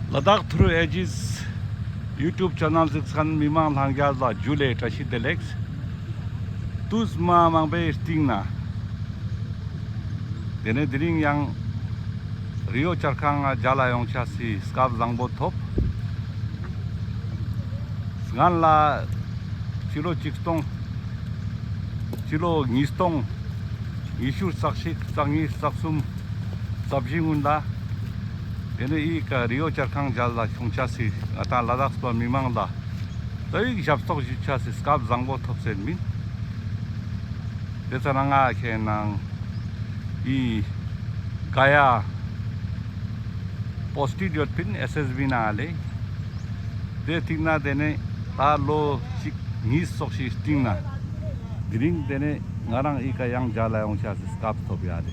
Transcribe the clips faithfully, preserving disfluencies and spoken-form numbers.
ལ་དྭགས་ཐུརུ་ཨེ་ཇིས་ཡུ་ཊུབ་ཆེ་ནལ་གཟིགས་མཁན་མི་མང་ལྷན་རྒྱས་ལ་ཇུ་ལེ་བཀྲ་ཤིས་བདེ་ལེགས། ཏུས་མ་མང་པོའི་སྟིང་ནེ་དེ་ནེ་དེ་རིང་ཡང་རི་བོ་བྱ་རྐང་ང་མཇལ་ལ་ཡོང་ཆ་སི་སྐབས་བཟང་པོ་ཐོབ། སྔན་ལ་ཕྱི་ལོ་ཆིག་སྟོང་ཕྱི་ལོ་ཉིས་སྟོང་ཉི་ཤུ་རྩ་གཅིག་རྩ་གཉིས་རྩ་གསུམ་རྩ་བཞི་གུན་ལ་དེ་ནེ་ཨི་ཀ་རི་བོ་བྱ་རྐང་མཇལ་ལ་ཡོང་ཆ་སི་ང་དང་ལ་དྭགས་པ་མི་མང་ལ་ཏ་ཡིག་ཞབས་ཏོག་ཞུ་ཆ་སི་སྐབས་བཟང་པོ་ཐོབ་སེ་མིན། དེ་ཙ་ན་ང་ཁེ་ནང་ཨི་ག་ཡ་པོ་སྟེཌ་ཡོད་པིན་ཨེས་ཨེས་བི་ནང་ལེ། དེ་སྟིང་ནེ་དེ་ནེ་ད་ལོ་གཅིག་གཉིས་ཙོགས་ཤིག་སྟིང་ནེ་དེ་རིང་དེ་ནེ་ང་རང་ཨི་ཀ་ཡང་མཇལ་ལ་ཡོང་ཆ་སི་སྐབས་ཐོབ་ཡ་ལེ།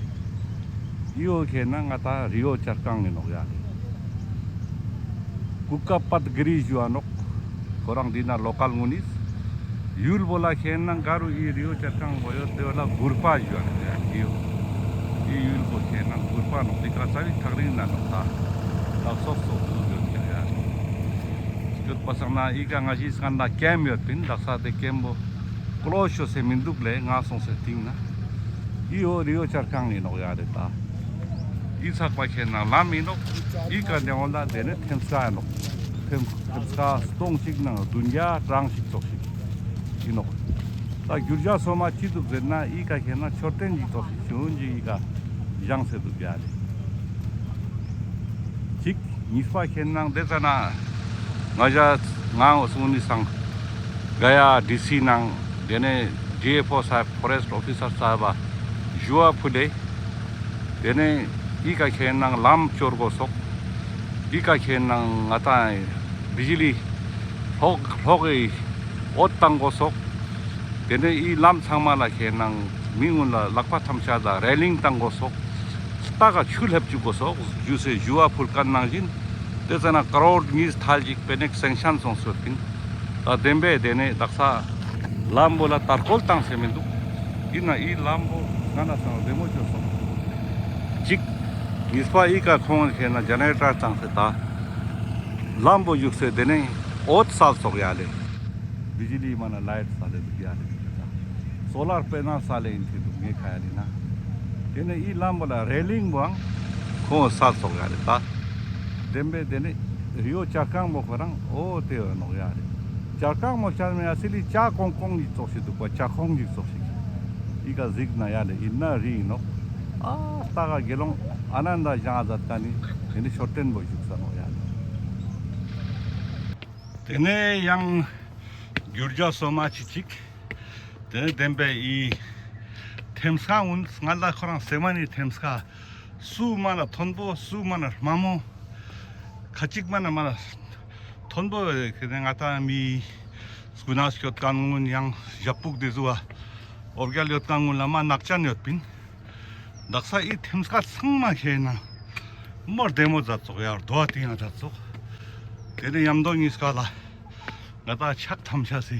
ཨི་བོ་ཁེ་ནང་ང་དང་རི་བོ་བྱ་རྐང་ཨིན་ནོག་ཡ་ལེ། ཀུ་ཀ་པད་གི་རི་ཞུ་བ་ནོག། ཁོ་རང་འདི་ན་ལོ་ཀལ་གུན་ནི། ཡུལ་བོ་ལ་ཁེ་ནང་ག་རུ་ཨི་རི་བོ་བྱ་རྐང་བོ་ཡོད་དེ་བོ་ལ་གུར་པ་ཞུ་བ་ནོག་ཡ་ཨི་བོ། ཨི་ཡུལ་བོ་ཁེ་ནང་གུར་པ་ནོག། འདི་ཀ་ཙ་བི་ཐག་རིང་ན་ནོག་ད། ད་སོག་སོག་ཏུ་ཡོད་ཀྱག་ཡ། སྐྱོད་པ་སང་ན་ཨི་ཀ་ང་ཞིག་སྔན་ལ་ཀེམ་ཡོད་པིན། དག་ས་དེ་ཀེམ་བོ་ཀློ་ཤོ་སེ་མི་འདུག་ལེ། ང་སོང་སེ་སྟིང་ནེ་ཨི་བོ་རི་བོ་བྱ་རྐང་ཨིན་ནོག་ཡ་རེ་ད། ཨི་ཚག་པ་ཁེ་ནང་ལམ་ཨིན་ནོག། ཨི་ཀ་ནེ་འོ་ལ་དེ་ནེ་ཐེམ་སྐས་ཨིན་ནོག། ཐེམ་ཐེམ་སྐས་སྟོང་གཅིག་ནང་བདུན་བརྒྱ་གྲངས་ཤིག་ཙོགས་ཤིག་ཨིན་ནོག། ད་གྱུར་རྒྱལ་སོ་མ་ཅི་འདུག་ཟེར་ན་ཨི་ཀ་ཁེ་ནང་མཆོད་རྟེན་ཅིག་ཙོགས་ཤིག་ཆུང་ཅིག་ཨི་ཀ་བཞེངས་སེ་འདུག་ཡ་ལེ། གཅིག། གཉིས་པ་ཁེ་ནང་དེ་ཙ་ན་ང་ཞ་ང་སུ་ནི་སང་ག་ཡ་ཌི་སི་ནང་དེ་ནེ་ཌི་ཨེཕ་ཨོ་སཱ་ཧེབ་ཕོ་རེསྟ་ཨོ་ཕི་སར་སཱ་ཧེབ་བ་ཞུ་བ་ཕུལ་ལེ། དེ་ནེ་ཨི་ཀ་ཁེ་ནང་ལམ་ཅོར་གོས་སོག། ཨི་ཀ་ཁེ་ནང་ང་དང་བི་ཇི་ལི་ལོག་ལོག་གི་འོད་བཏང་གོས་སོག། དེ་ནེ་ཨི་ལམ་ཚང་མ་ལ་ཁེ་ནང་མི་གུན་ལ་ལག་པ་ཐམས་ཅད་ལ་རེ་ལིང་བཏང་གོས་སོག། ལྟག་ག་ཆུ་ལེབ་ཅུག་གོས་སོག་ཞུ་སེ་ཞུ་བ་ཕུལ་མཁན་ནང་བཞིན་དེ་ཙ་ན་ཀ་རོར་གཉིས་ཐལ་ཅིག་པེ་ནེ་སེང་ཤན་སོང་སོད་པིན། ད་བདེན་པའི་དེ་ནེ་དག་ས་ལམ་བོ་ལ་དར་ཀོལ་བཏང་སེ་མི་འདུག། ཨིན་ན་ཨི་ལམ་བོ་ང་ན་སང་བདེ་མོ་ཅོས་སོང་། གཅིག། གཉིས་པ་ཨི་ཀ་ཁོང་ཁེ་ནང་ཇེ་ནེ་རེ་ཊར་བཏང་སེ་ད་ལམ་བོ་བཞུགས་སེ་དེ་ནེ་འོད་སལ་སོག་ཡ་ལེ། བི་ཇི་ལི་མ་ན་ལའིཊ་སལ་ལེ་འདུག་ཡ་ལེ། སོ་ལར་པེ་ནལ་སལ་ལེ་ཨིན་ཐི་འདུག་ངའི་ཁ་ཡ་ལེ་ན། དེ་ནེ་ཨི་ལམ་བོ་ལ་རེ་ལིང་བོའང་ཁོང་སལ་སོག་ཡ་ལེ་ད། བདེན་པའི་དེ་ནེ་རི་བོ་བྱ་རྐང་མོ་ཁོ་རང་འོ་དེ་བ་ནོག་ཡ་ལེ། བྱ་རྐང་མོ་ཤར་མེ་ཨ་སི་ལི་བྱ་ཀོང་ཀོང་ཞིག་ཙོགས་ཤིག་འདུག་པ། བྱ་ཁོང་ཞིག་ཙོགས་ཤིག་ཨི་ཀ་གཟིགས་ན་ཡ་ལེ། ཨིན་ན་རི་ཨིན་ནོག། ཨ་ལྟག་ག་དགེ་སློང་ཨ་ནན་ད་བཞེངས་མཛད་མཁན་ནི་དེ་ནེ་མཆོད་རྟེན་བོ་བཞུགས་ས་ནོག་ཡ་ལེ། དེ་ནེ་ཡང་གྱུར་རྒྱལ་སོ་མ་ཅིག་ཅིག། དེ་ནེ་བདེན་པའི་ཨི་ཐེམ་སྐས་གུན་སྔ་ལ་ཁོ་རང་སེ་མ་ནི་ཐེམ་སྐས་སུ་མ་ན་མཐོན་པོ་སུ་མ་ན་དམའ་མོ། ཁ་ཅིག་མ་ན་མ་ན་མཐོན་པོ་ཁེ་ནེ་ང་དང་མི་སྐུ་ན་སྐྱོད་མཁན་གུན་ཡང་ཞབས་པུག་དེ་ཟུག་བ་འོ་བརྒྱལ་ཡོད་མཁན་གུན་ལ་མ་ནག་ཅན་ཡོད་པིན། དག་ས་ཨི་ཐེམ་སྐས་ཚང་མ་ཁེ་ནང་མ་བདེ་མོ་མཛད་སོག་ཡ། རྡོ་བ་ཏིང་ང་མཛད་སོག། དེ་ནེ་ཡམ་དོ་གཉིས་ཀ་ལ་ང་དང་ཆག་ཐམས་ཅད་སི་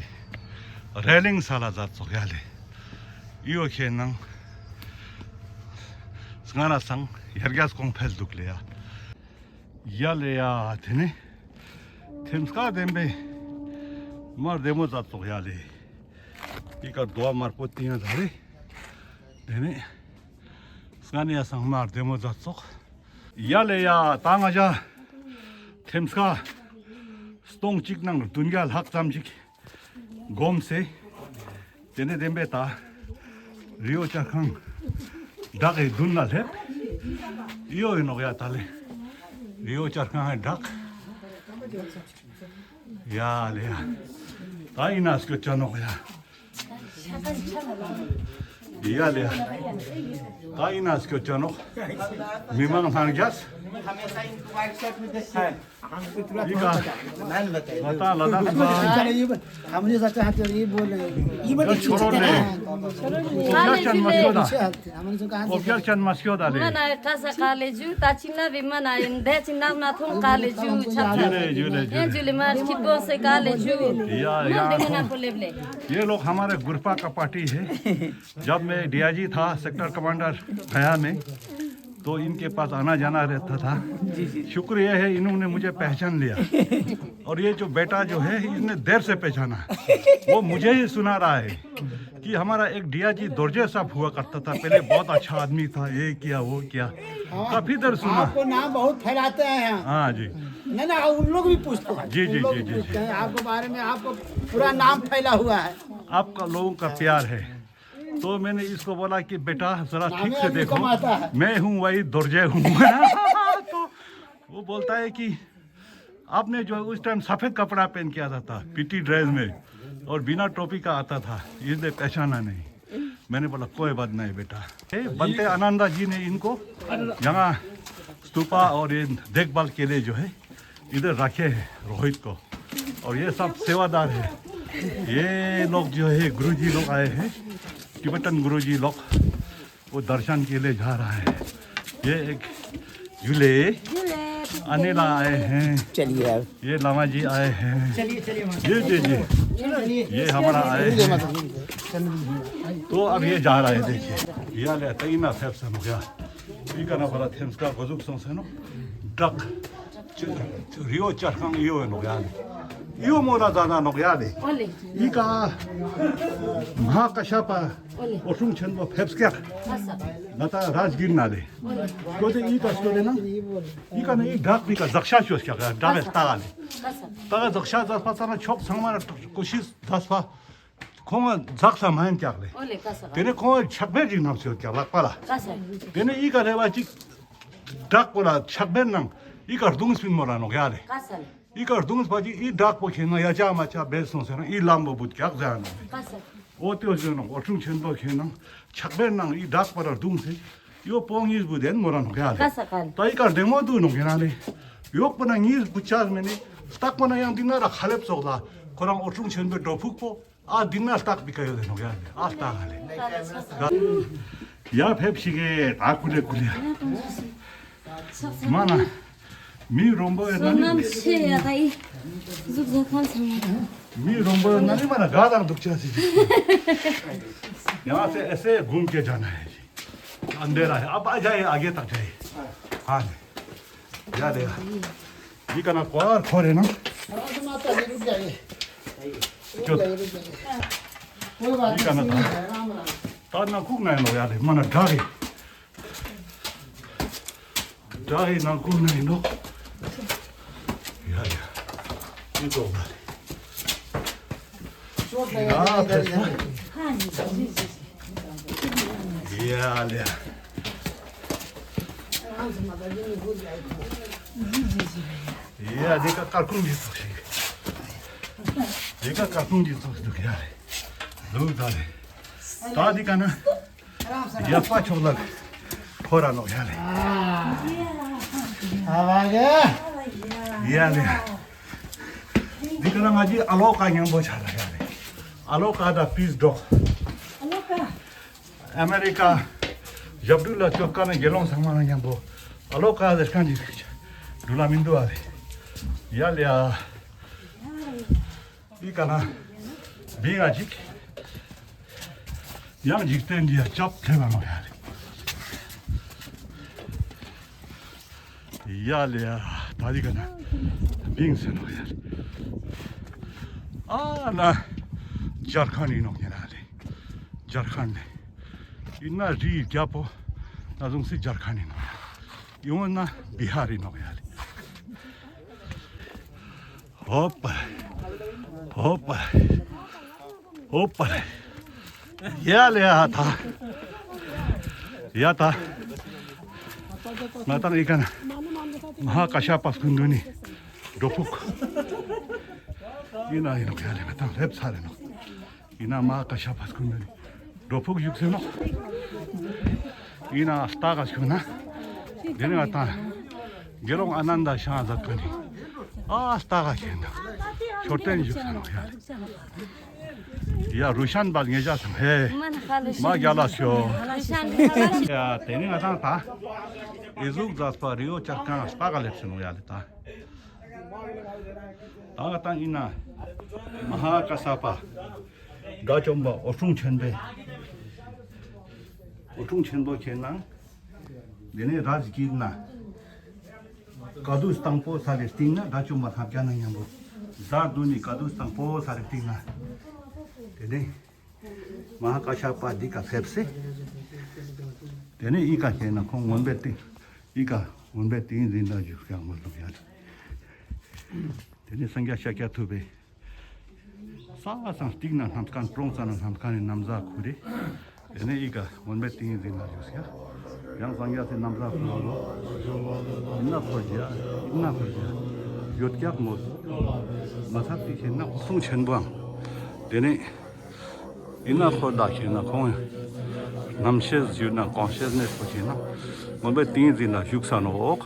རེ་ལིང་སལ་ལ་མཛད་སོག་ཡ་ལེ། ཨི་བོ་ཁེ་ནང་སྔ་ན་སང་ཡར་རྒྱས་གོང་འཕེལ་འདུག་ལེ་ཡ། ཡ་ལེ་ཡ། དེ་ནེ་ཐེམ་སྐས་བདེན་པའི་མ་བདེ་མོ་མཛད་སོག་ཡ་ལེ། ཨི་ཀ་རྡོ་བ་དམར་པོ་ཏིང་ང་མཛད་རེ། དེ་ནེ་སྔ་ནེ་ཡ་སང་མ་བདེ་མོ་མཛད་སོག། ཡ་ལེ་ཡ། ད་ང་ཞ་ཐེམ་སྐས་སྟོང་གཅིག་ནང་བདུན་བརྒྱ་ལྷག་ཙམ་ཅིག་སྒོམ་སེ། དེ་ནེ་བདེན་པའི་ད་རི་བོ་བྱ་རྐང་བྲག་གི་མདུན་ལ་སླེབས། ཨི་བོ་ཨིན་ནོག་ཡ་ད་ལེ། རི་བོ་བྱ་རྐང་བྲག་ཡ་ལེ་ཡ། ད་ཨིན་ན་སྐྱོད་ཅ་ནོག་ཡ། ཡ་ལེ། ད་ཨིན་ན་སྐྱོད་ཅ་ནོག། མི་མང་ལྷན་རྒྱས། ཨི་ཀ་ང་དང་ལ་དྭགས་པ་ཡ་ཆོ་རོ་ལེ། ཨོ་བརྒྱལ་ཅན་མ་སྐྱོད་ད། ཨོ་བརྒྱལ་ཅན་མ་སྐྱོད་ད་ལེ། མ་ན་ཀ་ས་ཀ་ལེ་ཇུ། ད་ཅི་ན་བི་མ་ན་ཨིན་དེ་ཅི་ན་མ་ཐོང་ཀ་ལེ་ཇུ། ཆབ་ཆབ། ཇུ་ལེ་ཇུ་ལེ་ཇུ་ལེ། ཨེ་ཇུ་ལེ་མ་སྐྱིད་པོ་སེ་ཀ་ལེ་ཇུ། ཡ་ཡ། མ་དེ་ནེ་ན་པོ་ལེབ་ལེ། ये लोग हमारे गुरपा का पार्टी है। जब मैं डीआईजी था, सेक्टर कमांडर गया में, तो इनके पास आना जाना रहता था। शुक्र ये है, इन्होंने मुझे पहचान लिया। और ये जो बेटा जो है, इसने देर से पहचाना। वो मुझे ही सुना रहा है कि हमारा एक डीआईजी दोरजे साहब हुआ करता था पहले, बहुत अच्छा आदमी था, ये किया, वो किया। हाँ, काफी देर सुना। आपको नाम बहुत फैलाते हैं यहाँ। हाँ जी। नहीं ना, उन लोग भी पूछते हैं। जी, जी, उन लोग जी, भी जी, पूछते जी। हैं, आपके बारे में, आपको पूरा नाम फैला हुआ है। आपका लोगों का प्यार है। तो मैंने इसको बोला कि बेटा, जरा ठीक से देखो, मैं हूँ वही दोरजे हूँ। तो वो बोलता है कि आपने जो उस टाइम सफेद कपड़ा पहन के आता था, पीटी ड्रेस में, और बिना टोपी का आता था, इसलिए पहचाना नहीं। मैंने बोला, कोई बात नहीं बेटा। ए, बनते आनंदा जी ने इनको यहाँ स्तूपा और ये देखभाल के लिए जो है, इधर रखे हैं रोहित को। और ये सब सेवादार है। ये लोग जो है, गुरुजी लोग आए हैं, टिबेटन गुरुजी लोग, वो दर्शन के लिए जा रहा है। ये एक झूले अनिला आए हैं। चलिए अब। ये लामा जी आए हैं। चलिए, चलिए, माता। ये, ये, ये। चलिए। ये हमारा आए हैं। तो अब ये जा रहा है, देखिए। या ले, तैना फेप से नो या। इकाना बड़ा थेम्स का गजुक सोंसे नो। डक। रियो चरखंग यो नो या ले। यो मोरा दादा नो या ले। ओले। इका महाकश्यप ओले। ओसुम छेन बो फेप्स क्या? हाँ, सर। नता राजगीर ना ले। ओले। कोते इका स्टोरी ना? इकाना इ डाक बिका जक्षा चोस क्या? डाक तागा ले। हाँ, सर। तागा जक्षा जसपा साना छोक संगमा कोशिश जसपा। खोंगा जक्षा मायन क्या ले? ओले, का सर। तेने खोंगा छकबे जी नाम से क्या लग पाला। का सर। तेने इका लेवा जी डाक कोला छकबे नंग। इका दुंग स्पिन मोरा नो क्या ले? का सर। इ ཁར་རྡུངས་པ་ཅིག་ཨི་བྲག་པོ་ཁེན་ན་ཡ་ཅག་མ་ཅག་བེ་སོང་ཟེར་ན་ཨི་ལམ་པོ་བུད་ཀྱག་ཟེར་ནོག། ཀ་ས། འོ་ཏེ་བོ་ཟེར་ནོག། འོ་ཀྲུང་ཆེན་པོ་ཁེན་ན་ཆག་པའི་ནང་ཨི་བྲག་པ་ར་རྡུངས་སེ་ཡོ་པོ་ཉིས་བུད་དེན་མོ་ར་ནོག་ཡ་ལེ། ཀ་ས་ཀ་ལེ། ད་ཨི་ཀར་བདེ་མོ་འདུག་ནོག་ཡིན་ན་ལེ། ཡོག་པོ་ན་ཉིས་བུད་ཆག་མེ་ནི་སྟག་པོ་ན་ཡང་འདི་ན་ར་ཁ་ལེབ་ཙོག་ལ་ཁོ་རང་འོ་ཀྲུང་ཆེན་པོའི་སྒྲོ་ཕུག་པོ་ཨ་འདི་ན་སྟག་པི་ཀ་ཡོད་དེ་ནོག་ཡ་ལེ། ཨ་སྟག་ལེ། ཡ་ཕེབས་ཤིག་གེ་ད་ཀུ་ལེ་ཀུ་ལེ། མ་ན། མི་རོམ་པོ་ཡོད་ན་ནི། སོ་ནམ་ཆེ་ཡ་ད་ཨི། ཟུག་ཟ་ཁན་ཚང་མ། མི་རོམ་པོ་ཡོད་ན་ནི་མ་ན་ག་དང་འདུག་ཆ་སི། ཡང་སེ་ཨེ་སེ་གུམ་ཀེ་ཇ་ན་ཧེ་ཞི། ཨ་འདེ་ར་ཧེ་ཨ་པ་ཇ་ཧེ་ཨ་གེ་ཏག་ཇ་ཧེ། ཧ་ནི། ཡ་ལེ་ཡ། འདི་ཀ་ན་ཀོ་ཨར་ཁོ་རེ་ན། ཀྱོ། འདི་ཀ་ན་ད། ད་ན་ཁུག་ན་ཡ་ནོ་ཡ་ལེ་མ་ན་དྲག་གི། དྲག་ཡིན་ན་ཀུན་ན་ཡིན་ནོག། ཡ་ཡ། ཡིན་ཏོག་ན་རེ། ཡ་ཕེ་ས། ཡ་ལེ། ཡ་དེ་ཀ་ཀར་ཀུན་གྱི་ཚོགས་ཤིག། དེ་ཀ་ཀར་ཀུན་གྱི་ཚོགས་ཤིག་འདུག་ཡ་ལེ། ལུག་ད་ལེ། ད་དེ་ཀ་ན། ཡ་པ་ཆོག་ལ་ཁོ་ར་ལོག་ཡ་ལེ། ཡ་ལེ། འདི་ཀ་ན་ང་ཅི་ཨ་ལོ་ཀ་ཉམ་པོ་ཆ་ལ་ཡ་ལེ། ཨ་ལོ་ཀ་ད་པིས་འགྲོ། ཨ་མེ་རི་ཀ་ཞབས་དྲུང་ལ་སྐྱོབ་ཀ་ན་དགེ་སློང་ཚང་མ་ལ་ཉམ་པོ་ཨ་ལོ་ཀ་ཟེར་ཁན་ཅིག་འགྲུལ་ལ་མི་འདུག་ཨ་ལེ། ཡ་ལེ་ཡ། འདི་ཀ་ན་བིང་ང་ཅིག་ཡང་འཇིག་རྟེན་འདི་ཡ་ཅབ་ཐེ་བ་ནོ་ཡ་ལེ། ཡ་ལེ་ཡ། ད་འདི་ཀ་ན་བིང་ཟེར་ནོ་ཡ་ལེ། ཨ་ན་ཇར་ཁན་ཡིན་ནོག་ཡ་ལེ། ཇར་ཁན་ལེ། ཡིན་ན་རི་རྒྱ་པོ་ན་ཟུང་སི་ཇར་ཁན་ཡིན་ནོག་ཡ། ཡོང་ན་བི་ཧར་ཡིན་ནོག་ཡ་ལེ། ཧོ་པ། ཧོ་པ། ཧོ་པ། ཡ་ལེ་ཡ་ད། ཡ་ད། ང་དང་ཨི་ཀ་ན་མ་ཧཱ་ཀ་ཤ་པ་སྐུ་མདུན་ནི་སྒྲོ་ཕུག་ཡིན་ན་ཡིན་ནོག་ཡ་ལེ། ང་དང་ལེབ་ཚར་རེ་ནོག། ཡིན་ན་མ་ཧཱ་ཀ་ཤ་པ་སྐུ་མདུན་ནི་སྒྲོ་ཕུག་བཞུགས་སེ་ནོག། ཡིན་ན་སྟག་ག་ཞུགས་ན་དེ་ནི་ང་དང་དགེ་སློང་ཨ་ནན་ད་ཤང་ཟ་ཀ་ནི་ཨ་སྟག་ག་ཁེན་ན་མཆོད་རྟེན་བཞུགས་སེ་ནོག་ཡ། ཡ་རུ་ཤན་པ་ངེ་ཅག་སང་ཧེ་མ་རྒྱ་ལ་ཤོ། ཡ་དེ་ནི་ང་དང་ད་ཨི་ཟུག་ཛ་སྤ་རི་ཡོ་ཅར་ཁང་སྤ་ག་ལེབ་སེ་ནོག་ཡ་ལེ། ད་ད་ང་དང་ཡིན་ན་མ་ཧཱ་ཀ་ཤ་པ་དགྲ་བཅོམ་པ་འོད་སྲུང་ཆེན་པོའི་འོད་སྲུང་ཆེན་པོ་ཁེན་ན་ དེ་ནས་རཱ་ཇ་གིར་ན་དཀའ་སྡུག་དང་པོ་ཚར་རེ་སྟིང་ན་དགྲ་བཅོམ་པ་ཐབས་ཀྱ་ན་མཉམ་པོ་ཟླ་བདུན་ནི་དཀའ་སྡུག་དང་པོ་ཚར་རེ་སྟིང་ན། དེ་ནས་མ་ཧཱ་ཀ་ཤ་པ་འདི་ཀ་ཕེབས་སེ། དེ་ནས་ཨི་ཀ་ཁེ་ན་ཁོང་མངོན་པའི་ཏིང་ཨི་ཀ་མངོན་པའི་ཏིང་འཛིན་ལ་བཞུགས་ཀྱང་མ་ལུག་ཡ། དེ་ནས་སངས་རྒྱས་ཤཱཀྱ་ཐུབ་པས། ས་སང་སྟིང་ན་སྣམ་སྐན་པྲོང་ཙ་ན་སྣམ་སྐན་ནི་ན་བཟའ་ཁུར་རེ། དེ་ནས་ཨི་ཀ་མངོན་པའི་ཏིང་འཛིན་ལ་བཞུགས་ཡ། ཡང་སངས་རྒྱས་སི་ན་བཟའ་ཁུར་རོ། ཨི་ན་ཁོར་ཇ། ཨི་ན་ཁོར་ཇ། ཡོད་ཀྱག་མོད། མ་ཚད་དེ་ཁེ་ན་འོད་སྲུང་ཆེན་པོའང་། དེ་ནས་ཨི་ན་ཁོར་ལ་ཁེ་ན་ཁོང་རྣམ་ཤེས་ཞུ་ན་གོང་ཤེས་ནས་ཁོ་ཁེ་ན་མངོན་པའི་ཏིང་འཛིན་ལ་བཞུགས་ས་ནོག།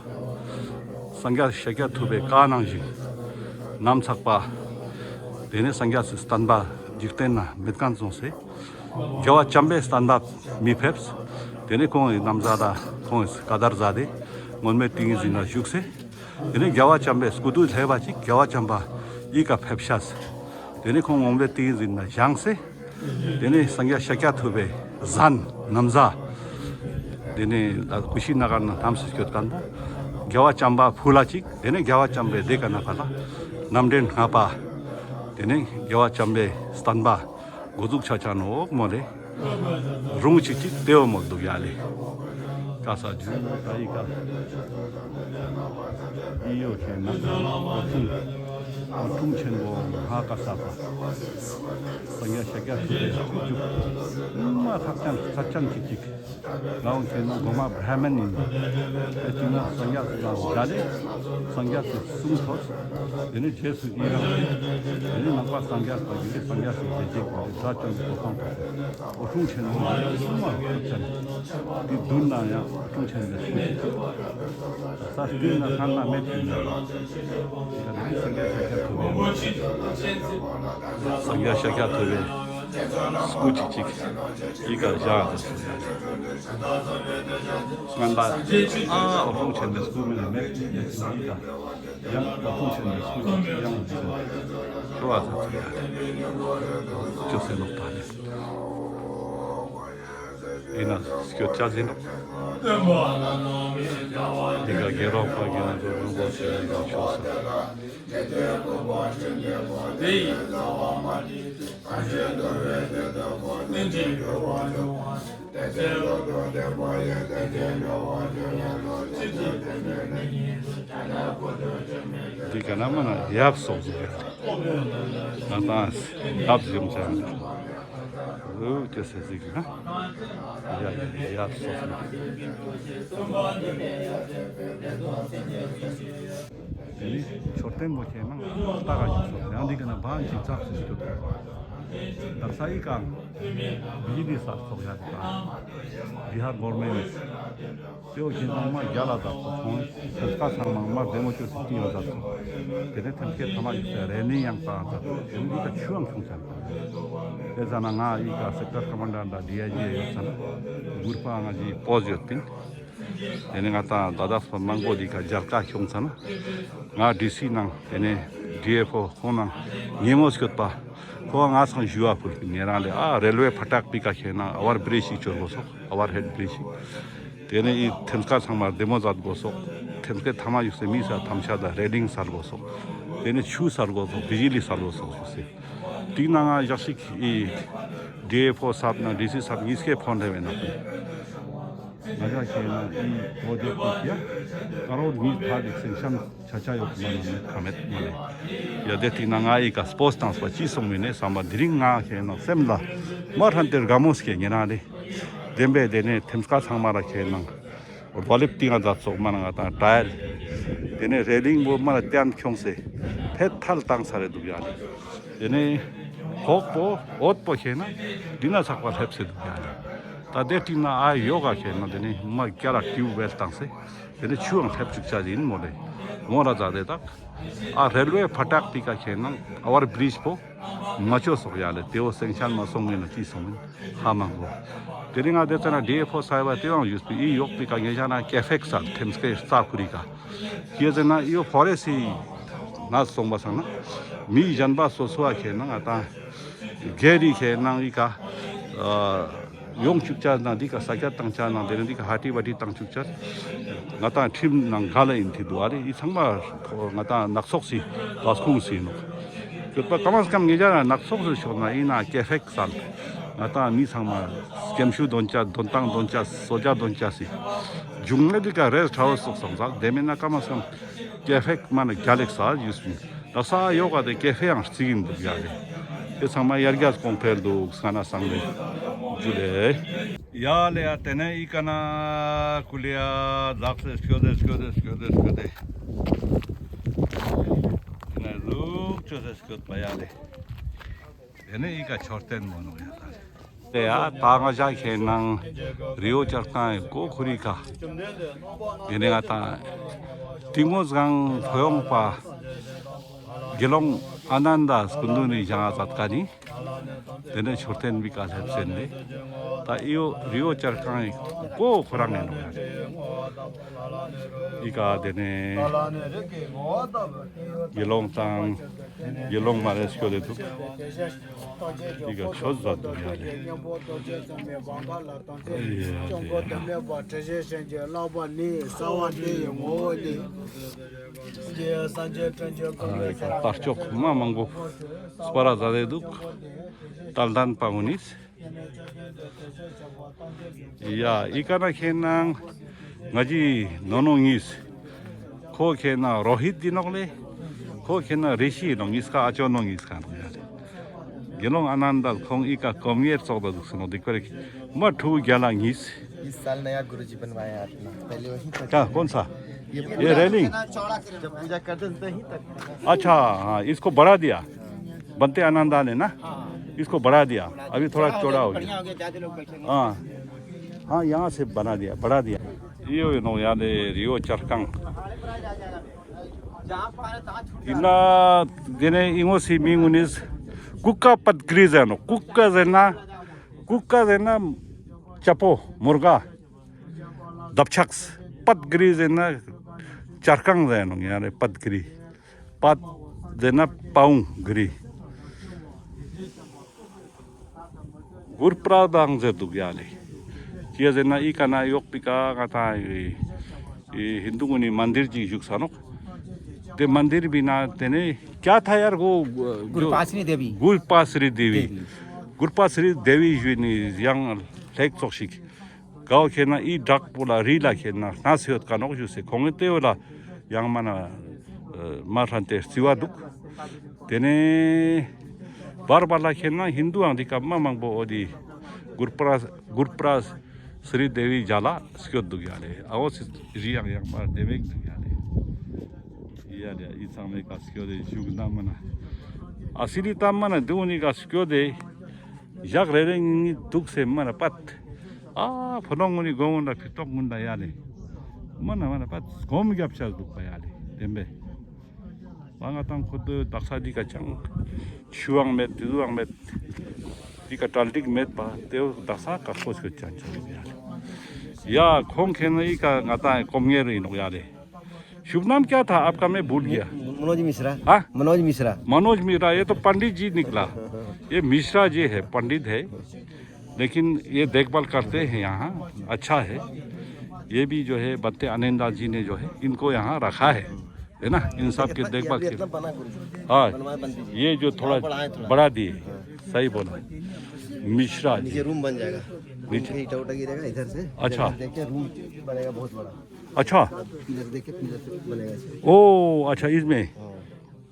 སངས་རྒྱས་ཤཱཀྱ་ཐུབ་པའི་བཀའ་ནང་བཞིན་ནམ་ཚག་པ། དེ་ནས་སངས་རྒྱས་སི་བསྟན་པ་འཇིག་རྟེན་ན་མེད་མཁན་བཟུང་སེ། རྒྱལ་བ་བྱམས་པའི་བསྟན་པ་མི་ཕེབས། དེ་ནས་ཁོང་གི་ན་བཟའ་དང་ཁོང་གི་ཀ་དར་ཟ་དེ་མངོན་པའི་ཏིང་འཛིན་ལ་བཞུགས་སེ། དེ་ནས་རྒྱལ་བ་བྱམས་པའི་སྐུ་དུས་ལྷེ་བ་ཅིག་རྒྱལ་བ་བྱམས་པ་ཨི་ཀ་ཕེབས་ཤས། དེ་ནས་ཁོང་མངོན་པའི་ཏིང་འཛིན་ལ་བཞེངས་སེ། དེ་ནས་སངས་རྒྱས་ཤཱཀྱ་ཐུབ་པའི་ཟན་ན་བཟའ། དེ་ནས་ཀུ་ཤི་ན་གར་ན་ཐམས་སུ་སྐྱོད་མཁན་པོ། རྒྱལ་བ་བྱམས་པ་ཕུལ་ལ་ཅིག་དེ་ནས་རྒྱལ་བ་བྱམས་པའི་དེ་ཀ་ན་ཕ་ལ་རྣམ་འདྲེན་ལྔ་པ། དེ་ནས་རྒྱལ་བ་བྱམས་པའི་བསྟན་པ་འགོ་འཛུགས་ཆ་ཆ་ནོག་མོ་ལེ། རུང་ཅིག་ཅིག་དེའོ་མོ་འདུག་ཡ་ལེ། ཀ་ས་ཇུ་ད་ཨི་ཀ་ཨི་ཡོ་ཁེ་ན་འོད་སྲུང་འོད་སྲུང་ཆེན་པོ་མ་ཧཱ་ཀ་ཤ་པ། སངས་རྒྱས་ཤཱཀྱ་ཐུབ་པའི་སྐུ་མཇུག་མ་ཐག་ཅན་ཚར་ཅན་ཅིག་ཅིག་ང་འོང་ཁེ་ན་གོ་མ་བྲ་མན་ཡིན། དེ་ཅིག་ན་སངས་རྒྱས་སི་ལ་ཟླ་ལེ་སངས་རྒྱས་སི་གསུང་ཐོས། དེ་ནས་རྗེས་སུ་ཡི་རང་། དེ་ནས་ནང་པ་སངས་རྒྱས་པ་ཡིན་ཏེ་སངས་རྒྱས་སི་རྗེས་བཅད་པ་དེ་དགྲ་བཅོམ་པའི་གོ་འཕང་ཐོབ། འོད་སྲུང་ཆེན་པོ་ཡིན་སུ་མ་ཐོབ་ཅན། དེ་བདུན་ན་ཡང་འོད་སྲུང་ཆེན་པོའི་སྐུ་ཅིག་ཅིག་ས་སྟེང་ན་ཁང་ན་མེད་ཅིག་ཡིན། དེ་ནས་སངས་རྒྱས་ཤཱཀྱ་ཐུབ་པའི་སངས་རྒྱས་ཤཱཀྱ་ཐུབ་པའི་སྐུ་ཅིག་ཅིག་ཡི་ག་བཞག་ཟེར་སོང་ཡ། སྔན་པ་ཨ་འོད་སྲུང་ཆེན་པོའི་སྐུ་མིན་ན་མེད་ཅིག་ཡི་ག་ཡང་འོད་སྲུང་ཆེན་པོའི་སྐུ་ཅིག་ཅིག་ཡང་ཡོད་ཟེར་སོང་ཡ། ཅོ་སེ་ནོག་པ་ནི། ཡིན་ན་སྐྱོད་ཆ་ཟིན་ནོག། འདི་ག་དགེ་སློང་པ་དགེ་སློང་ཚོ་རིན་པོ་ཆེ་ཡིན་ན་ཆོག་ས། འདི་ག་ན་མ་ན་ཡབ་སོགས་ཟེར་ཡ། ང་ཏང་ཡབ་ཡོང་ཆ་ཡོད། འུ་ཅེ་སེ་ཟིག་ན། ཡ་ཡ་ཡབ་སོགས་ན། དེ་ནི་མཆོད་རྟེན་པོ་ཁྱེད་ནང་ལྟ་ག་ཞིག་སོང་ཡང་འདི་ག་ན་བང་ཅིག་ཙག་ཞིག་ཞིག་ཏུ། ད་ས་ཡི་ཀང་བི་ཇི་ལི་སར་ཚོགས་ཡ་དེ་དང་། བི་ཧར་གོར་མེན་ཊ། དེའོ་ཁྱེད་ཚང་མ་རྒྱ་ལ་བརྡབས་སོ་ཁོང་ཐེམ་སྐས་ཚང་མ་མ་བདེ་མོ་ཅོས་སེ་ཏིང་ལ་བརྡབས་སོ། དེ་ནས་ཐེམ་སྐས་ཐ་མ་ཡོད་སའི་རེ་ལིང་ཡང་བཏང་བརྡབས་སོ། དེ་ནས་འདི་ཀ་ཆུའང་ཁྱོང་ཚར། དེ་ཟ་ན་ང་ཨི་ཀ་སེག་ཊར་ཀ་མན་ཌར་དང་ཌི་ཨའི་ཇི་ཡོད་ས་ན་གུར་པ་ང་ཞིག་པོ་ཟ་ཡོད་པིན། དེ་ནས་ང་ཏང་ད་ལྟ་མང་པོ་འདི་ཀ་མཇལ་ཁ་ཁྱོང་ཚར་ན་ང་ཌི་སི་ནང་དེ་ནས་ཌི་ཨེཕ་ཨོ་ཁོང་ནང་ཉེ་མོ་སྐྱོད་པ། ཁོ་ང་སང་ཞུ་བ་ཕུལ་ཉེ་རང་ལས་ཨ་རེལ་ཝེ་ཕ་ཊག་པི་ཀ་ཁྱེད་ན་ཨ་ཝར་བྲིཇ་ཞིག་ཅོ་དགོས་སོག་ཨ་ཝར་ཧེཌ་བྲིཇ་ཞིག་དེ་ནས་ཨི་ཐེམ་སྐས་ཚང་མ་བདེ་མོ་མཛད་དགོས་སོག་ཐེམ་སྐས་ཐ་མ་ཡུག་སེ་མི་ས་ཐམ་ཤ་དང་རེ་ལིང་སར་དགོས་སོག་དེ་ནས་ཆུ་སར་དགོས་སོག་བི་ཇི་ལི་སར་དགོས་སོག་ཞུ་སེ། དེ་ན་ང་ཞག་ཞིག་ཨི་ཌི་ཨེཕ་ཨོ་སབ་ན་ཌི་སི་སབ་གཉིས་ཀའི་ཕོན་རེ་བས་ན། ང་ཞག་ཁྱེད་ན་ཨི་པོ་ཇེཀ་ཊི་ཡ་ཀ་རོར་གཉིས་ཐག་གི་སེང་ཤན་ཆ་ཆ་ཡོད་མ་ན་མེད་ཁ་མེད་མ་ལེ། ཡ་དེ་ཐིག་ན་ང་ཨི་ཀ་སྤོས་བཏང་སྤ་ཅི་སོང་མིན་ནས་བསམ་པ་དེ་རིང་ང་ཁྱེད་ན་སེམས་ལ་མ་ཧྲན་ཏེ་དགའ་མོ་སྐྱེ་ཉེ་རང་ལེ། བདེན་པའི་དེ་ནས་ཐེམ་སྐས་ཚང་མ་ར་ཁྱེད་ན་རྡོ་ལེབ་ཏིང་ང་མཛད་སོག་མ་ན་ང་དང་ཊ་ཡལ། དེ་ནས་རེ་ལིང་བོ་མ་ན་བསྟན་ཁྱོངས་སེ་ཕེད་ཐལ་བཏང་ས་རེ་འདུག་ཡ་ལེ། དེ་ནས་ཁོག་པོ་འོད་པོ་ཁྱེད་ན་འདི་ན་ཚག་པ་སླེབས་སེ་འདུག་ཡ་ལེ། ད་དེ་ཏིང་ན་ཨ་ཡོ་ག་ཁྱེད་ན་དེ་ནས་མ་སྐྱ་ར་ཊིའུབ་ཝེལ་བཏང་སེ། དེ་ནས་ཆུའང་སླེབས་བཅུག་ཆ་ཡིན་མོ་ལེ། མོ་ར་ཛ་དེ་དག་ཨ་རེལ་ཝེ་ཕ་ཊག་ཏི་ཀ་ཁྱེད་ན་ཨ་ཝར་བྲིཇ་པོ་མ་ཅོ་སོག་ཡ་ལེ། དེའོ་སེང་ཤན་མ་སོང་མིན་ན་ཅི་སོང་མིན་ཧ་མ་གོ། དེ་རིང་ང་དེ་ཙ་ན་ཌི་ཨེཕ་ཨོ་སའི་བ་དེ་ཡང་ཡུས་པི་ཨི་ཡོག་པི་ཀ་ངེ་ཞ་ན་ཀེ་ཕེག་སར་ཐེམ་སྐས་རྩ་ཁུ་རི་ཀ་ཁྱེད་ཟེར་ན་ཨི་ཡོ་ཕོ་རེ་སི་ན་སོང་བ་སང་ན་མི་གཞན་པ་སོ་སོ་བ་ཁྱེད་ན་ང་ད་གེ་རི་ཁྱེད་ན་ཨི་ཀ་ཨ། ཡོང་ཅུག་ཅ་ན་འདི་ཀ་ས་ཀྱད་ཏང་ཅ་ན་དེ་ནེ་འདི་ཀ་ཧ་ཏི་བ་ཏི་ཏང་ཅུག་ཅ། ང་ཏང་ཁྲིམས་ནང་ག་ལ་ཨིན་ཐི་དུག་ཨ་ལེ། འི་ཚང་མ་ང་ཏང་ནག་ཚོགས་སི་བ་ཁུངས་སི་ནོག། ཡོད་པ་ཀ་མ་སི་ཀམ་ངེ་ཅ་ན་ནག་ཚོགས་སི་ཕྱོགས་ན་ཨིན་ན་ཀེ་ཧྥེག་སལ། ང་ཏང་མི་ཚང་མ་སྐྱེམ་ཤུ་དོན་ཅ་དོན་ཏང་དོན་ཅ་སོ་ཅ་དོན་ཅ་སི། ཇུང་ལེ་འདི་ཀ་རེས་ཁྲའོ་སོགས་སང་ཟག་དེ་མེད་ན་ཀ་མ་སི་ཀམ་ཀེ་ཧྥེག་མ་ན་གྱ་ལེགས་ས་ཡུས་མི། ད་ས་ཡོག་ག་དེ་ཀེ་ཧྥེ་ཡང་རྩིག་ཨིན་དུག་ཡ་ལེ། དེ་ཚང་མ་ཡར་རྒྱས་གོང་འཕེལ་དུག་ས་ན་སང་ལེ། ཇུ་ལེ། ཡ་ལེ་ཡ་དེ་ནེ་འི་ཀ་ན་ཀུ་ལེ་ཡ་ཛག་སེ་སྐྱོད་དེ་སྐྱོད་དེ་སྐྱོད་དེ་སྐྱོད་དེ། དེ་ནེ་ལུག་ཅོ་སེ་སྐྱོད་པ་ཡ་ལེ། དེ་ནེ་འི་ཀ་མཆོད་རྟེན་མོ་ནོག་ཡ་ད་ལེ། དེ་ཡ་ད་ང་ཞ་ཁེ་ནང་རི་བོ་བྱ་རྐང་ངི་ཀོ་ཁུ་རི་ཀ། དེ་ནེ་ང་ཏང་ཏིང་མོ་སྒང་ལྷོ་ཡོང་པ་དགེ་སློང་ཨ་ནན་ད་སྐུ་མདུན་ནི་ཞང་ང་ཛད་ཀ་ནི། དེ་ནེ་མཆོད་རྟེན་བི་ཀ་ལེབ་སེན་ནེ། ད་འི་བོ་རི་བོ་བྱ་རྐང་ངི་ཀོ་ཁོ་རང་ངི་ནོག་ཡ། འི་ཀ་དེ་ནེ་དགེ་སློང་དང་དགེ་སློང་མ་རེ་སྐྱོད་དེ་དུག། འི་ཀ་ཆོས་ཛད་དུག་ཡ་ལེ། ཡ་ལེ་ཡ་ལེ། ཨ་ཡ་ལེ་ཡ། ད་ལྟ་ལྕོག་མ་མང་པོ་སྤར་ར་ཛད་དེ་དུག། ཏལ་དན་པ་གུན་ནི། ཡ་འི་ཀ་ན་ཁེ་ནང་ང་ཞི་ནོ་ནོ་ཉིས། ཁོ་ཁེ་ནང་རོ་ཧིད་དི་ནོག་ལེ། ཁོ་ཁེ་ནང་རི་ཤི་ནོག་ཉིས་ཀ་ཨ་ཅོ་ནོ་ཉིས་ཀ་ནོག་ཡ་ལེ། དགེ་སློང་ཨ་ནན་ད་ཁོང་འི་ཀ་ཀོམ་ངེར་ཙོགས་ད་དུག་སེ་ནོག་དེ་ཀ་རེ་མ་ཕྲུ་གུ་གྱ་ལ་ཉིས། इस साल नया गुरुजी बनवाया है अपना, पहले वहीं पर क्या कौन सा? ये ये पूजा रेलिंग? जब पूजा करते थे तहीं तक। अच्छा, हाँ, इसको बढ़ा दिया। बनते आनंदा ने ना, इसको बढ़ा दिया, अभी थोड़ा चौड़ा हो गया। हाँ, हाँ, यहाँ से बना दिया, बढ़ा दिया। यो नो याद है, रियो चरकंग। इना देने इंगो सी मिंग उनिस कुका पतग्री जेनो, कुका जेना, कुका जेना चपो, मुर्गा, दपछक्स, पतग्री जेना चरकंग जेनो, याने पतग्री। ཕད་ཟེར་ན་པའུང་གི་རི། གུར་པྲ་དང་ཟེར་དུག་ཡ་ལེ། ཅི་ཟེར་ན་འི་ཀ་ན་ཡོག་པི་ཀ་ང་ཏང་ཧིན་དུ་གུན་ནི་མན་དིར་ཅིག་བཞུགས་ས་ནོག། དེ་མན་དིར་བི་ན་དེ་ནེ་ཀྱ་ཐ་ཡར་གོ། གུར་པ་སི་རི་དེ་བི། གུར་པ་སི་རི་དེ་བི། གུར་པ་སི་རི་དེ་བི་ཞུ་ནི་ཡང་ལེགས་ཙོགས་ཤིག། གའོ་ཁེ་ན་འི་བྲག་པོ་ལ་རི་ལ་ཁེ་ན་སྣ་སེ་ཡོད་ཀ་ནོག་ཞུ་སེ་ཁོང་ངི་ཏེ་བོ་ལ་ཡང་མ་ན་མ་ཧྲན་ཏེ་རྩི་བ་དུག། དེ་ནེ་བར་བར་ལ་ཁེ་ན་ཧིན་དུའང་འི་ཀ་མ་མང་པོ་འོ་དི་གུར་པྲ་གུར་པྲ་སི་རི་དེ་བི་ཇ་ལ་སྐྱོད་དུག་ཡ་ལེ། ཨའོ་སི་རི་ཡང་ཡང་མ་དེ་བེག་དུག་ཡ་ལེ། ཡ་ལེ་འི་ཚང་མའི་ཀ་སྐྱོད་དེ་བཞུགས་ན་མ་ན་ཨ་སི་རི་ཏམ་མ་ན་དེ་འུ་ནི་ཀ་སྐྱོད་དེ། ཞག་རེ་རེ་གཉིས་གཉིས་དུག་སེ་མ་ན་པད། ཨ་ཕོ་ལོང་གུན་ནི་གོ་གུན་ལ་ཕི་ཏོག་གུན་ལ་ཡ་ལེ། མ་ན་མ་ན་པད་སྒོམ་རྒྱབ་ཆ་དུག་པ་ཡ་ལེ་དེན་པེ། མ་ང་ཏང་ཁོ་ཏོ་དག་ས་འི་ཀ་ཅང་ཆུའང་མེད་དེ་ཟུའང་མེད། འི་ཀ་གྲལ་སྒྲིག་མེད་པ་དེ་བོ་དག་ས་ཀ་ཁོ་སྐྱོད་ཅང་ཅང་ཡ་ལེ། ཡ་ཁོང་ཁེ་ན་འི་ཀ་ང་ཏང་ཀོམ་ངེར་ཨིན་ནོག་ཡ་ལེ། शुभ नाम क्या था आपका? मैं भूल गया। मनोज मिश्रा। हाँ? मनोज मिश्रा। मनोज मिश्रा, ये तो पंडित जी निकला। ये मिश्रा जी है, पंडित है, लेकिन ये देखभाल करते हैं यहाँ, अच्छा है। ये भी जो है बत्ते आनंदा जी ने जो है इनको यहाँ रखा है, है ना, इन सब के देखभाल के। हाँ, ये जो थोड़ा बढ़ा दिए, सही बोला, मिश्रा जी। नीचे रूम बन जाएगा। नीचे ईटा उटा गिरेगा इधर से। अच्छा। देखिए रूम बनेगा बहुत बड़ा। अच्छा। पिलर देख के पिलर से बनेगा ऐसे। ओ अच्छा, इसमें हाँ।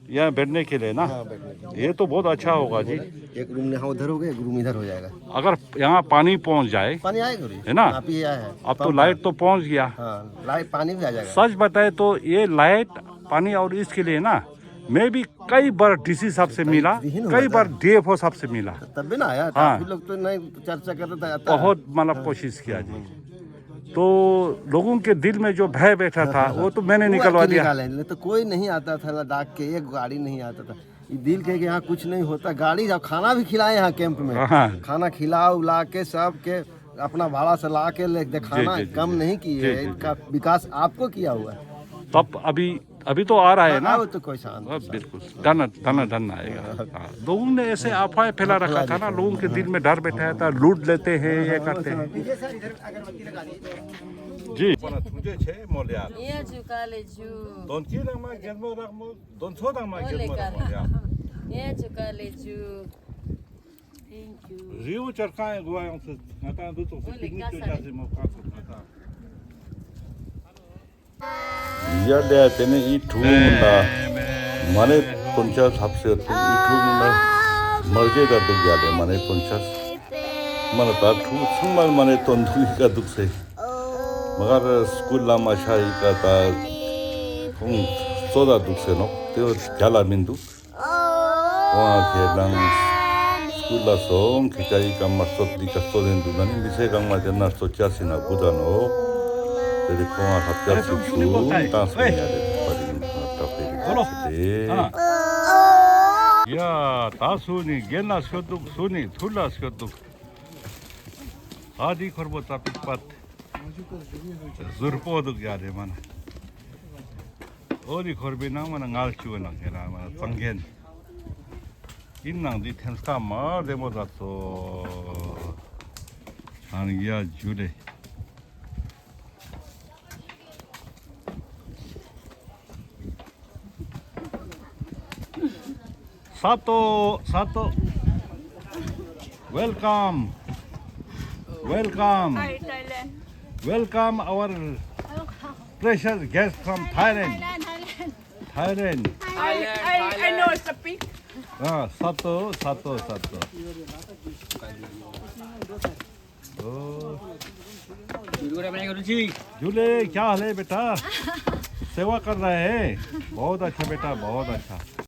यहाँ बैठने के लिए ना। हाँ, बैठने के लिए। ये तो बहुत अच्छा होगा जी। एक रूम यहाँ उधर हो गया, एक रूम इधर हो जाएगा। अगर यहाँ पानी पहुँच जाए, पानी आएगा जी। है ना? आप ही आया है। अब तो लाइट तो पहुँच गया। हाँ, लाइट पानी भी आ जाएगा। सच बताए तो ये लाइट, पानी और इसके लिए ना, मैं भी कई बार डीसी साहब से मिला, कई बार डीएफओ साहब से मिला। तब भी ना आया, हाँ। काफी लोग तो नहीं चर्चा कर रहे थे, आता है। बहुत मतलब कोशिश किया जी। तो लोगों के दिल में जो भय बैठा था, वो तो मैंने निकलवा दिया। नहीं तो कोई नहीं आता था लद्दाख के, एक गाड़ी नहीं आता था। ये दिल के कि यहाँ कुछ नहीं होता, गाड़ी जब खाना भी खिलाए यहाँ कैंप में, हाँ। खाना खिला उला के सब के अपना भाड़ा से ला के ले, जी, दिखाना जी, जी, कम जी। नहीं किए, जी, जी, इनका जी। विकास आपको किया हुआ है। तब अभी अभी तो आ रहा है ना? हाँ, वो तो कोई सा हाँ, बिल्कुल। दन, दन, दन आएगा। हाँ, लोगों ने ऐसे अफवाहें फैला रखा था ना, लोगों के दिल में डर बैठाया था, लूट लेते हैं, ये करते हैं। जी। ये जुकाले जू। दोन की रंग में गेंद में रंग में, दोन सौ रंग में गेंद में रंग में, या। ये जुकाले जू। Thank you. रियो चरका है गुआ योंग से, गाता दूसरों से पिकनिक के जाते मौका को गाता। ཡ་ལེ་ཏེ་ནེ་འི་ཕྲུ་གུ་ན་མ་ནེ་དོན་ཆ་ལྷབ་སེ་ཏེ་འི་ཕྲུ་གུ་ན་མར་ཇེ་ག་དུག་ཡ་ལེ། མ་ནེ་དོན་ཆ་མ་ནེ་ད་ཕྲུ་གུ་ཚང་མ་མ་ནེ་དོན་དུག་ཡི་ཀ་དུག་སེ། མ་གར་སྐུལ་ལ་མ་ཆ་ཡི་ཀ་ད་ཁོང་ཙོ་ད་དུག་སེ་ནོག་ཏེ་བོ་རྒྱ་ལ་མི་དུག་ཁོང་ཁེ་དང་སྐུལ་ལ་སོང་ཁེ་ཅ་ཡི་ཀ་མ་ཙོ་འི་ཀ་ཙོ་ལེན་དུག་ན་ནི་མི་ཚེ་གང་མ་ཏེ་ན་ཙོ་ཅ་སི་ན་གུ་ད་ནོག་ཏེ་རེ་ཁོང་ང་ལྷབ་ཅ་ཚིག་ཚུ་ཏང་སོང་ཡ་རེ་པ་རིང་ང་ཏ་པེ་རི་ཀ་ཚེ་ཏེ། ཡ་ད་སུ་ནི་གེ་ན་སྐྱོད་དུག་སུ་ནི་ཐུར་ལ་སྐྱོད་དུག་ཨ་འི་ཁོར་པོ་ཙ་པིག་པད་ཟུར་པོ་དུག་ཡ་རེ་མ་ན། འོ་འི་ཁོར་པའི་ནང་མ་ན་ངལ་ཅུ་ནང་ཁེ་ན་མ་ན་ཙང་ཁན། ཨིན་ནང་འི་ཐེམ་སྐས་མ་རེ་མོ་ད་ཚོ། ཨན་ཡ་ཇུ་ལེ། Sato, Sato. Welcome. Welcome. Hi, Thailand. Welcome our precious guest from Thailand. Thailand, Thailand. Thailand. I, I, I know it's a pig. Ah, Sato, Sato, Sato. ओ। झूले, क्या हाल है बेटा? सेवा कर रहा है। बहुत अच्छा बेटा, बहुत अच्छा।